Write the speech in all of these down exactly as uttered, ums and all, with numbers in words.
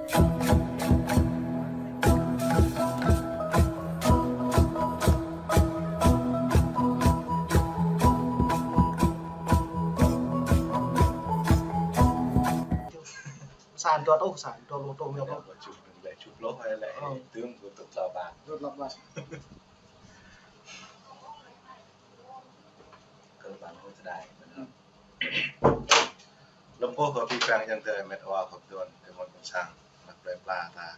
Sa dua tuh, sa dua puluh tuh, ya, Pak. Dua puluh tuh, dua puluh tuh, ya, lĕ. Ơ. Tơm kơ tuh tlâo ƀă. Dua puluh tuh. Kơ ƀing kơ tơdai. Lơ̆m pô kơ pơpŭ pơang yang tơ met wa kơ tuan tơ mơ̆n ƀôn sang, mă plơi pla ta.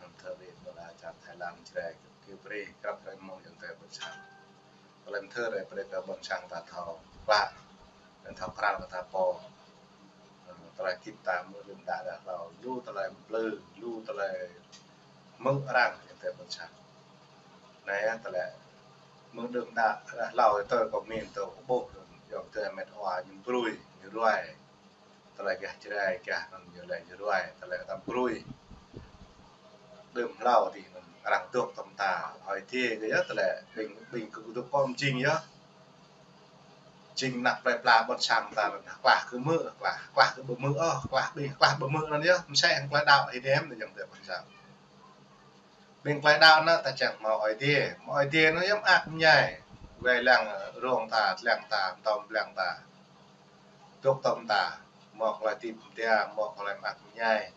Lơ̆m thơ ƀing mơ̆ la čar Thái Lan, Jrai, kơ brơi, krăp krăp mơ̆ng yang tơ ƀôn sang. Tơlơi mơthơ rai brơi kơ ƀôn sang ta thâo klă, thâo krăn kơ ta pô. Tơlơi hơdip ta mơ̆ng đưm đă đah hlâo, lu tơlơi plư, lu tơlơi mơ̆ng arăng yang tơ ƀôn sang. Anai yơh tơlơi mơ̆ng đưm đă đah hlâo tơ kơ min tơ kơ ƀuh, yang tơ met wa ñu brơi, ñu ruai. Tơlơi gah Jrai, gah anŭn ñu lĕ ñu ruai, tơlơi kơ ta brơi. Đưm hlâo adih anŭn arăng dŏ tơm ta, Ơi Adai kơ yơh tơlơi ƀing, ƀing kơ dŏ pơm jing yơh. Jing anăp plơi pla ƀôn sang ta anŭn klah kơ mơ̆, klah, klah kơ ƀu mơ̆ ôh, klah ƀing, klah ƀu mơ̆ anŭn yơh, mơsĕ hăng plơi đaŏ Ơi Adai anŭn yang tơ ƀôn sang. Ƀing plơi đaŏ anŭn ta čang hmâo Ơi Adai, hmâo Ơi Adai anŭn yơh mơak mơñai. Wai lăng rông ta, lăng ta, tơm lăng ta. Dŏ tơm ta, hmâo tơlơi hơdip mơtia, hmâo tơlơi mơak mơñai.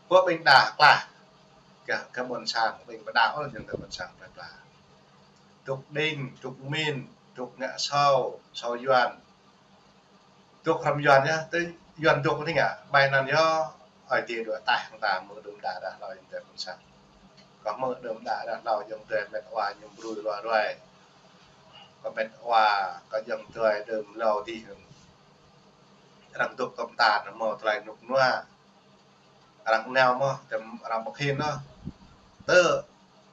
Pô ƀing đah klah, kơ, kơ ƀôn sang, ƀing pơđaŏ ôh, yang tơ ƀôn sang plơi pla. Dŏ đing, dŏ min, dŏ ngă sâu, sâu Yuan. Dŏ hrŏm Yuan yơh, tơ Yuan dŏ anai ngă, ƀai anŭn yơh, Ơi Adai dŏ ataih hăng ta mơ̆ng đưm đă đah hlâo yang tơ ƀôn sang. Kơ mơ̆ng đưm đă đah hlâo yang tơ met wa ñu brơi ruai ruai. Kơ met wa, kơ yang tơ đưm hlâo adih. Arăng dŏ tơm ta anŭn hmâo tơlơi rơnŭk rơnua. Arăng nao mơ̆, tơm arăng pơkhin ôh. Tơ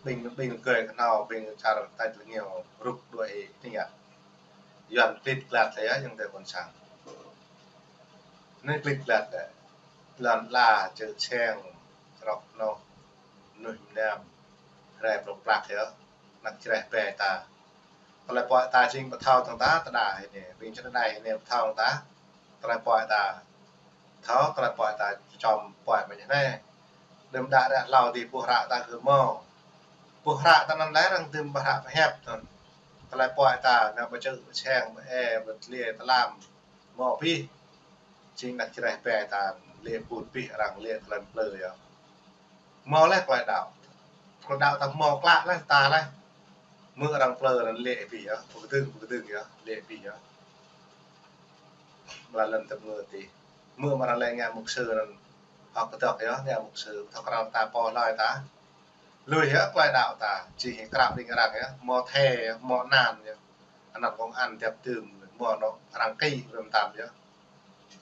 ƀing, ƀing gơi kơnao, ƀing čar tač lơngiao rŭk đuaĭ anai ngă. Yuan klĭt klăt lĕ yơh, yang tơ ƀôn sang. Anai klĭt klăt lĕ. Lŏn ala čư̆ čeng, rŏk noh, mơnuih mơnam, rai plŏk plăk yơh. Anăp Jrai ƀe ta. Tơlơi pơhiăp ta jing pơthâo tơ̆ng ta, tơdah hĭ anai, ƀing čơđai hĭ anai pơthâo tơ̆ng ta. Tơlơi pơhiăp ta thâo, tơlơi pơhiăp ta čom pơhiăp mơ̆ng anai. Đưm đă đah hlâo adih ƀuh hră ta kơ hmâo. Ƀuh hră ta anŭn lĕ arăng dưm ƀuh hră pơhiăp tơ̆n. Tơlơi pơhiăp ta anŭn ƀu čư̆, ƀu čeng, ƀu ê, ƀu tơlơi tơlam. Hmâo abih. Jing anăp Jrai ƀe ta lĕ put abih arăng lĕ tơlơi plư yơh. Hmâo lĕ tơlơi đaŏ. Tơlơi đaŏ ta hmâo klă lĕ ta lĕ. Mơ̆ng arăng plư anŭn lĕ abih yơh. Pơkơdơ̆ng, pơkơdơ̆ng yơh. Lĕ abih yơh. Mơ̆ lŏn tơm ngơ adih. Mơ̆ mơ̆ arăng lĕ ngă mục sư anŭn hơ̆k kơdŏk yơh, ngă mục sư. Thâo krăn ta pô hlơi ta. Lui yơh tơlơi đaŏ ta. Či hĭ krăp ƀing arăng yơh. Hmâo thê yơh, hmâo anăn yơh. Anăn công an djăp tơm, hmâo anŏ arăng kĭ rơ̆m tăm yơh.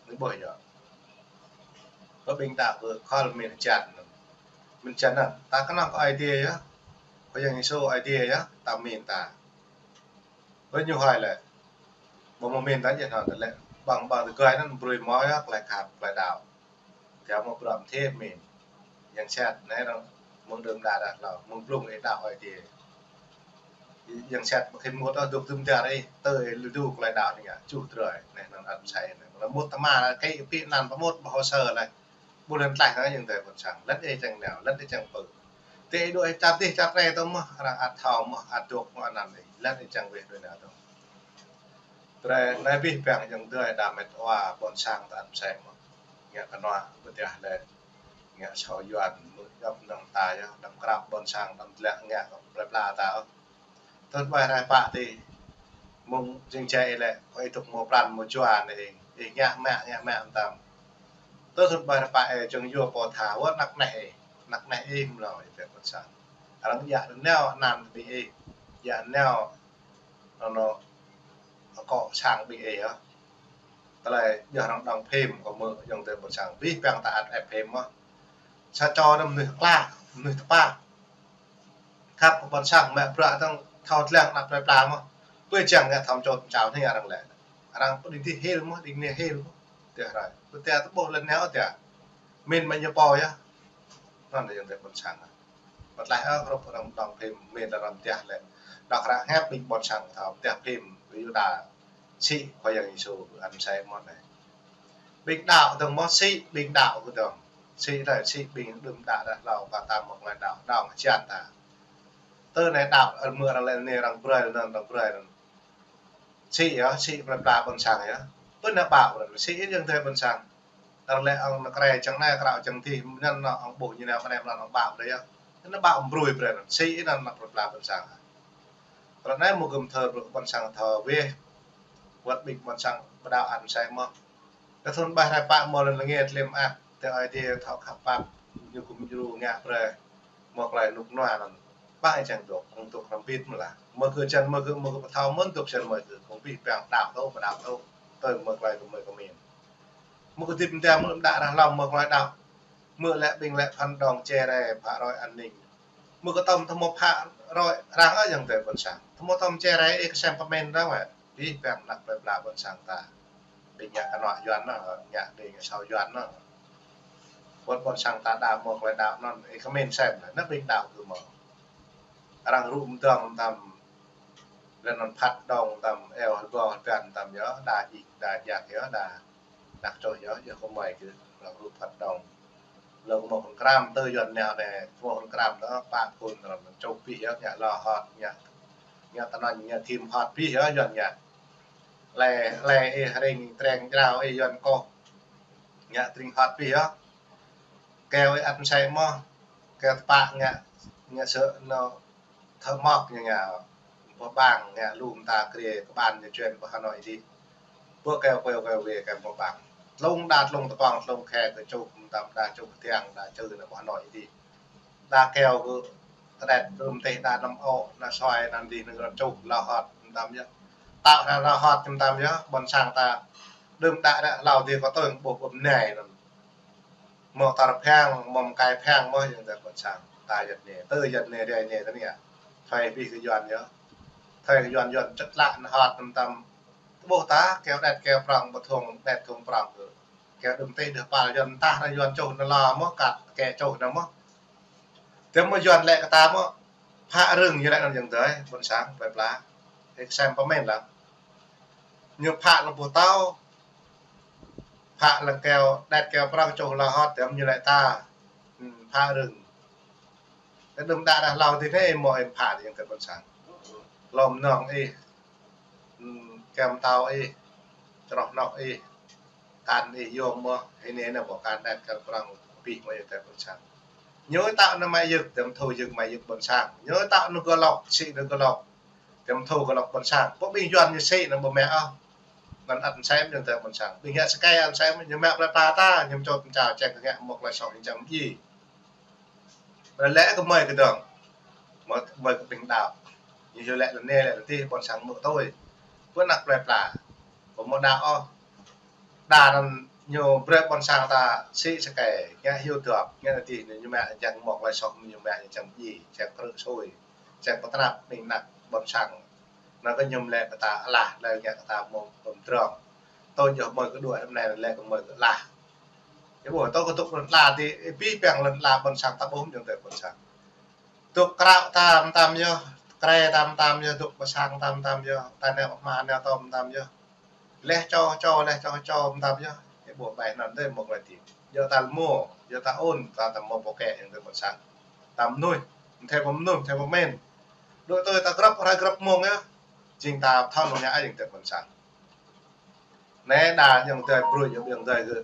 Anai ƀuh yơh. Kơ ƀing ta kơ khol min čan. Min čan anŭn. Ta kơnơ̆ng kơ Ơi Adai yơh. Kơ Yang Yêsu Ơi Adai yơh. Ta min ta. Kơ ñu hơi lĕ. Ƀu hmâo min ta jĕ anŭn lĕ. Ƀăng ƀăng tơgơi anŭn brơi hmâo yơh, tơlơi khăp, tơlơi đaŏ. Tơdah hmâo bruă mơthê min. Yang sat anai arăng mơ̆ng đưm đă đah hlâo, mơ̆ng blung ih đaŏ Ơi Adai. Yang sat ƀu khĭn mŭt ôh dŏ tơm dar ih, tơ ih lu dŏ tơlơi đaŏ anai ngă, čuh drơi, anai anŭn ăt mơsĕ anai. Mơ̆ mŭt tơma kơ ih pĭ anăn pơmŭt ƀu hơsơ lĕ. Ƀu lăn tlaih anai yang tơ ƀôn sang, lăn ih čang nao, lăn ih čang pơ. Tơ ih dŏ ih čar dih čar rai tơm mơ̆, arăng ăt thâo mơ̆, ăt dŏ mơ̆ anăn ih, lăn ih čang weh đuaĭ nao tơm. Tơlơi anai abih bang yang tơ đah met wa ƀôn sang ta ăt mơsĕ mơ̆n. Ngă kơnua, pơdah lĕ, ngă sâu Yuan, mơ̆ djŏp năng ta yơh, đăm krăp ƀôn sang, đăm tlĕ ngă kơ plơi pla ta ôh. Tơl ƀai rai pă tih, mơ̆ng jing jai lĕ, kơ ih dŏ hmâo pran hmâo jua anai, ih ngă mă, ngă mă mơtam. Tơl ƀai rai pă ih, jing yua pô tha, wơ̆t anăp neh ih, anăp neh ih mlâo, ih pĕ ƀôn sang. Arăng djă nao anăn ƀing ih, djă nao anŏ akŏ sang ƀing ih yơh. Tơlơi yơh arăng đŏng phim kơ mơ̆ yang tơ ƀôn sang. Abih bang ta ăt ĕp phim mơ̆. Sa čô anŭn mơnuih klă, mơnuih tơpă. Khăp kơ ƀôn sang mă bruă tơ̆ng thâo tlăng anăp plơi pla mơ̆. Pơ čang ngă thâo čô čao anai arăng lĕ. Arăng pơ đing tih hil mơ̆, đing nia hil mơ̆. Tơdah rai. Pơ tơdah tơƀuh lĕ nao tơdah. Min mă ñu pô yơh. Anŭn yang tơ ƀôn sang. Pơtlaih ôh, hrup arăng đŏng phim, min lĕ arăng pơdah lĕ. Đŏk hră hiăp ƀing ƀôn sang thâo pơdah phim, ƀing Yuđa sĭ Khua Yang Yêsu, ăt mơsĕ mơ̆n anai. Ƀing đaŏ dơ̆ng mơ̆ sĭ, ƀing đaŏ kơ dơ̆ng. Sĭ anai, sĭ ƀing đưm đă ră hlâo kơ ta mơ̆ng lĕ đaŏ, đaŏ mơ̆ng čan ta. Tơ anai đaŏ, ơ, mơ̆ arăng lĕ anai arăng brơi anŭn, arăng brơi anŭn. Sĭ yơh, sĭ plơi pla ƀôn sang yơh. Pơ anai ƀaŏ brơi, sĭ yơh jing tơ ƀôn sang. Arăng lĕ ŏng nao krê čang anai, krao čang adih, mơñan nao ŏng ƀuh ñu nao kơ anai mơ̆n ŏng ƀaŏ brơi yơh. Anai ƀaŏ brơi brơi anŭn, sĭ anŭn plơi pla ƀôn sang. Ră anai mơ̆ gum thơ brơi ƀôn sang thâo weh. Wơ̆t ƀing ƀôn sang ƀu đaŏ ăn sai mơ̆. Kơ thun ƀah rai pă mơ̆ lŏn lĕ ngĕt lĕm ah. Tơ Ơi Adai thâo khăp pap, ñu gum djru ngă brơi. Mơ̆ klai nuk nua anŭn. Ƀah ai čang dŏ, ŏng dŏ răm bit mơ̆ lah. Mơ̆ kơ čan mơ̆ kơ, mơ̆ kơ pơthâo mơ̆n dŏ čan mơ̆ kơ. Kông pih piăng đaŏ tŏ, ƀu đaŏ tŏ. Tơ mơ̆ klai kơ mơ̆ kơ min. Mơ̆ kơ tip mơ̆ tơm mơ̆ đă ră hlâo mơ̆ klai đaŏ. Mơ̆ lĕ ƀing lĕ phản động che rai phá rối an ninh. Mơ̆ kơ tơm tơm mơ̆ phá rối arăng ơ jing tơ ƀôn sang. Tơm mơ̆ tơm che rai ih kơ sem pơmĭn arăng wơ̆t. Pih piăng anăk plơi pla ƀôn sang ta. Ƀing ngă kơnŏ Yuan anŭn, ngă ƀing ngă sau Yuan anŭn. Wơ̆t ƀôn sang ta đaŏ mơ̆ klai đaŏ anŭn, ih kơ min sem anŭn, anŭn ƀing đaŏ kơ mơ̆. Arăng rŭ mơdơ̆ng tơm, lĕ anŭn phat dong tơm, eo hơbâo hơbăn tơm yơh, đa jik, đa jak yơh, đa, đa čoh yơh, yơh kơ mơi kơ, arăng rŭ phat dong. Lơ̆m mơ̆ phun kram tơ Yuan nao anai, mơ̆ phun kram tơ pă phun tơ čuh pih yơh, ngă lo hot, ngă, ngă tơnăn, ngă thim hot pih yơh, Yuan ngă. Lĕ, lĕ ih ring treng jrao ih Yuan kôh. Ngă tring hot pih yơh. Keo ih ăt mơsĕ mơ̆. Keo tơpă ngă, ngă sơ nô thơ mok ñu ngă. Pơƀang ngă lŭm ta krê kơƀan ñu čuen pơ Hà Nội adih. Pơ keo keo keo wê keo pơƀang. Tlung đa tlung tơpăng tlung khe kơ čuh mơtam đa čuh tiang đa čư nao pơ Hà Nội adih. Đa keo kơ tơđet rơm teh đa năm ôk, nao soi nao adih nao gơ̆n čuh lo hot mơtam yơh. Tao nao lo hot mơtam yơh, ƀôn sang ta. Đưm đă đă hlâo adih kơ tơ̆ng ƀuh ƀơm nai anŭn. Mơ̆ tar phiăng, mơ̆ kai phiăng mơ̆ jing tơ ƀôn sang. Ta jĕt anai, tơ jĕt anai, rai anai tơ anai. Thoi pih kơ Yuan yơh. Thoi kơ Yuan, Yuan čăt lă nao hot mơtam. Ƀuh ta, keo đet keo prong, ƀu thung đet thung prong kơ. Keo đưm teh đưh pal Yuan tah nao Yuan čuh nao lo mơ̆, kăt kĕ čuh nao mơ̆. Tơm mơ̆ Yuan lĕ kơ ta mơ̆, phă rưng ñu lĕ anŭn jing tơ, ƀôn sang, plơi pla. Ih sem pơmĭn lăng. Ñu phă lăng pơtâo, phă lăng keo, đet keo prong čuh lo hot, tơm ñu lĕ ta, hm, phă rưng. Tơ đưm đă đă hlâo adih anai mơ̆ ih phă jing tơ ƀôn sang. Lŏm nong ih, hm, kem tao ih, čroh nok ih, kan ih yôm mơ̆, hĭ anai nao ƀuh kan đet keo prong pih mơ̆ jing tơ ƀôn sang. Ñu tao nao mă yơk, tơm thu yơk mă yơk ƀôn sang. Ñu tao nao gơlok, sĭ nao gơlok. Tơm thu gơlok ƀôn sang. Pơ ƀing Yuan ñu sĭ nao ƀu mă ôh. Anŭn ăt sem jing tơ ƀôn sang. Ƀing ngă sơkai ăt sem, ñu mă plơi pla ta, ñu čôt mơčao čeng kơ ngă mơ̆ klai soh ñu čang ji. Ƀu lĕ kơ mơi kơ dong. Mơi, mơi kơ ƀing đaŏ. Ñu hiu lĕ lĕ anai lĕ adih ƀôn sang mơ̆ tui. Pơ anăk plơi pla. Pơ mơ̆ đaŏ ôh. Đa anŭn ñu brơi ƀôn sang ta sĭ sơkai, ngă hiu dŏp, ngă adih ñu mă čang mơ̆ klai soh ñu mă čang ji, čang krư̆ sui, čang pơtrăp ƀing anăk ƀôn sang. Nao kơ ñu lĕ kơ ta alah, lĕ ngă kơ ta mơ̆ pơm drong. Tơ jơh mơi kơ đuaĭ hơm anai lĕ kơ mơi kơ alah. Yơh ƀuh, tơ kơ tŭk lŏn ala adih, pih piăng lŏn ala ƀôn sang ta ƀuh jing tơ ƀôn sang. Tŭk krao ta mơtam yơh, krê ta mơtam yơh, tŭk pơsang ta mơtam yơh, ta nao pơhma nao tơm mơtam yơh. Leh čô čô, leh čô čô mơtam yơh. Yơh ƀuh ƀai anŭn tơ mơ̆ klai tip. Yơh ta lmô, yơh ta ôn, ta ta mơ̆ pô kĕ jing tơ ƀôn sang. Ta mơnuih, mơthê pơmơnuih, mơthê pơmĭn. Đuaĭ tui ta grăp hrơi grăp mông yơh. Jing ta thâo nung ngă ai jing tơ ƀôn sang. Anai đa jing tơ brui jing tơ gơ̆.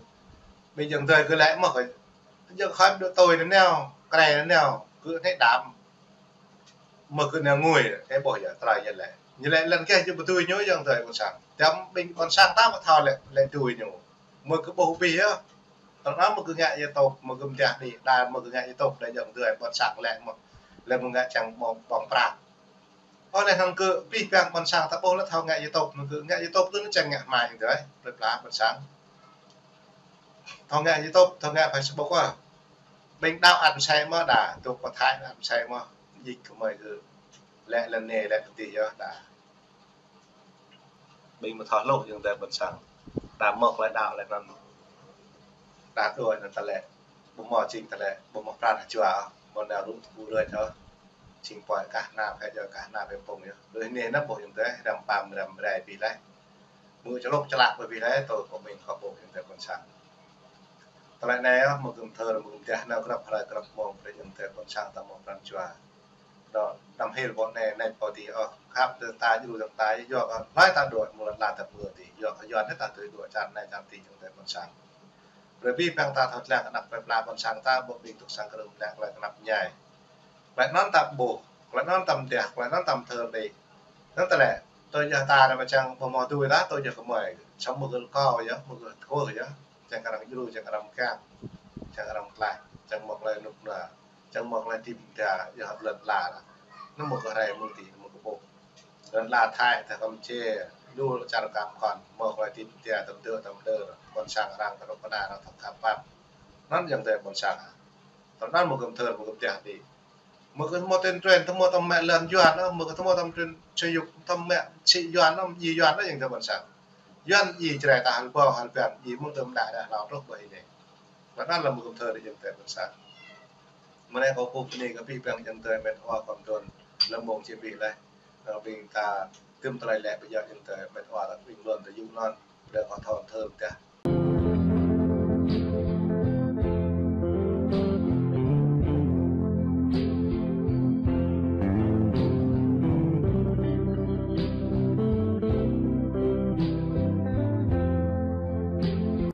Ƀing jing tơ gơ̆ lĕ mơ̆ kơ. Jing khơi đuaĭ tui nao, krê nao, gơ̆ anai đam. Mơ̆ gơ̆ nao ngui, kơ ƀuh yơh, tơlơi yơh lĕ. Ñu lĕ lăn kĕ jing ƀu tui ñu jing tơ ƀôn sang. Tơm ƀing ƀôn sang ta ƀu thâo lĕ, lĕ tui ñu. Mơ̆ gơ̆ ƀuh pih yơh. Tơl anŭn mơ̆ gơ̆ ngă yơh tŭp, mơ̆ gơ̆ mơtiah đĭ, đa mơ̆ gơ̆ ngă yơh tŭp, đa jing tơ ƀôn sang lĕ mơ̆. Lĕ mơ̆ ngă čang ƀong, ƀong prăk. Ơ, anai hăng kơ pih piăng ƀôn sang ta ƀuh lĕ thâo ngă YouTube, hăng kơ ngă YouTube tơ anŭn čang ngă hmai tơ, plơi pla ƀôn sang. Thâo ngă YouTube, thâo ngă Facebook ah. Ƀing đaŏ ăn sai mơ̆ đa, tŭk pơthai ăn sai mơ̆, jik kơ mơi kơ. Lĕ lĕ anai, lĕ kơ adih yơh đa. Ƀing mơ̆ thâo hluh jing tơ ƀôn sang. Đa mơ̆ klai đaŏ lĕ anŭn. Đa đuaĭ anŭn tơlĕ. Ƀu mơ̆ jing tơlĕ, ƀu mơ̆ pran jua, mơ̆ nao rŭ tơpŭ rơč ôh. Jing poi kah nao phe jua kah nao phe pung yơh. Đuaĭ anai nao ƀuh jing tơ, răm pam răm rai pih laih. Mơ̆ čơlŏk čơlăk pih laih, tơ kơ ƀing kơ ƀuh jing tơ ƀôn sang. Tơlơi anai ôh, mơ̆ gơ̆m thơr, mơ̆ gơ̆m teh, nao grăp hrơi grăp mông, brơi ayŏng adơi ƀôn sang ta mơ̆ pran jua. Dŏ, đăm hil ƀôn anai, anai pô dih ôh, khăp tơ̆ ta djru dơ̆ng ta, yua kơ hlơi ta dŏ, mơ̆ lŏn la ta pơ dih, yua kơ Yuan anai ta tui dŏ čar anai čar dih ayŏng adơi ƀôn sang. Brơi abih bang ta thâo lăng kơ anăp plơi pla ƀôn sang ta, ƀu ƀing tŭk sang krưm lăng tơlơi kơnăp ñai. Tơlơi anŭn ta ƀuh, tơlơi anŭn ta mơdeh, tơlơi anŭn ta mơthơr dih. Anŭn tơlơi, tui yơh ta anai mơ̆ čang ƀu hmâo tui ta, tui yơh kơmơi. Samơ̆ mơ̆ gơ̆ rơkâo yơh, mơ̆ gơ̆ tơkuh yơh, čang kơ arăng djru, čang kơ arăng mơkang, čang kơ arăng mơklaih, čang mơ̆ tơlơi rơnŭk rơnua, čang mơ̆ tơlơi tip ta, yơh hơp lŏn la ta. Anŭn mơ̆ gơ̆ rai mơ̆ng dih, anŭn mơ̆ gơ̆ ƀuh. Lŏn la Thái, Thái Kampuchia, lu čar kam kŏn, mơ̆ tơlơi tip ta, tơm dơ, tơm dơ, ƀôn sang arăng, kơnuk kơna arăng thâo khăp pap. Anŭn ayŏng adơi ƀôn sang. Tơl anŭn mơ̆ gơ̆m thơr, mơ̆ gơ̆m teh dih. Mơ̆ gơ̆ hmâo tơm tren, tơm mơ̆ tơm mă lŏn Yuan, mơ̆ gơ̆ tơm mơ̆ tơm tren sơyuk, tơm mă sĭ Yuan, djai Yuan, ayŏng adơi ƀôn sang. Yuan djai Jrai ta hơl ƀâo, hơl ƀiăn, djai mơ̆ng tơm đah đah hlâo truh ƀơi anai. Tơl anŭn lăm mơ̆ gơ̆m thơr ayŏng adơi ƀôn sang. Mơ̆ anai kâo pơpŭ bơni kơ abih bang ayŏng adơi met wa kơ mơdôn, lăm mông či abih laih. Kơ ƀing ta tơm tơlơi lĕ ƀơi yơh ayŏng adơi met wa ta ƀing lŏn ta yŭ lŏn, brơi kâo thâo thơr teh.